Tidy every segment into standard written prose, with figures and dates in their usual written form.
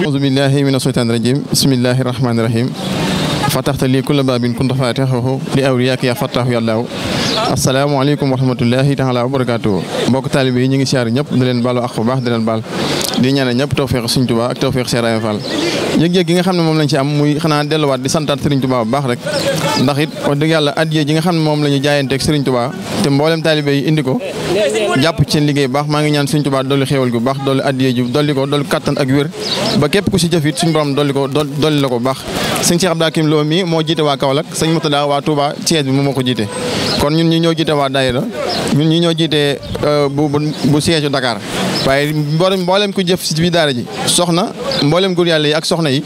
auzu billahi mina shaytaani rajim bismillahi rahmaani rahim fataxta li kulla baabin kunta faatixahu li awliyaaka ya fattahu yàllaahu asalaamaaleykum wa rahmatullahi taala wa barakaatuhu mbokk taalibe yi ñu ngi siyaar ñëpp di leen baalu ak bu baax di leen baal di ñaanal ñëpp tawfeex Sëriñ Tuubaa ak tawfeex Cheikh Ibra Fall yëg-yëg gi nga xam ne moom lañ ci am muy xanaa delluwaat di santaat Sëriñ Tuubaa bu baax rek ndax it wax dëgg yàlla addiya ji nga xam ne moom la ñu jaayanteeg Sëriñ Tuubaa te mboolem taalibe yi indi ko jàpp ci seen liggéey bu baax maa ngi ñaan Sëriñ Tuubaa dolli xéewal gu baax dolli addiya ji dolli kattan ak wér ba képp ku si jëf it suñu borom dolli la ko bu baax sëñ Cheikh Abdou Hakim Lo mi moo jiite waa Kaolack sëñ Moutada waa Touba Thiès bi moom moo ko jiite kon ñun ñi ñoo jiite waa daayira ñun ñi ñoo jiite bu siège Dakar waaye mboolem ku jëf si biir daara ji soxna mboolem góor yàlla yi ak soxna yi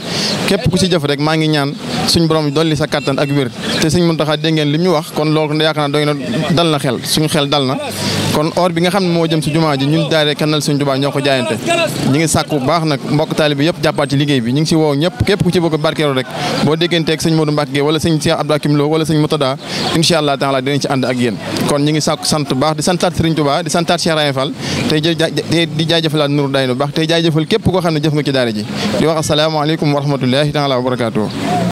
képp ku si jëf rek maa ngi ñaan suñu borom dolli sa kattan ak wér te sëñ Mountakha dégg ngeen li ñu wax kon loolu yaakaar naa doy na dal na xel suñu xel dal na kon or bi nga xam ne moo jëm si jumaa ji ñun daayira Kanal Sëriñ Tuubaa ñoo ko jaayante ñi ngi sàkku bu baax nag mbokk taalibe bi yëpp jàppaat ci liggéey bi ñu ngi si woo ñëpp képp ku ci bëgg barkeelu rek boo dégganteeg sëñ Modou Mbacke wala sëñ Cheikh Abdou Hakim Lo wala sëñ Moutada incha allah taala dinañ ci ànd ak yéen kon ñi ngi sàkku sant baax di santaat Sëriñ Tuubaa di santaat Cheikh Ibra Fall tey di jaajëfalaat Nour Daayno baax tey jaajëfal képp koo xam ne jëf nga ci daara ji di wax asalaamaaleykum wa rahmatullahi taala wa barakaatuh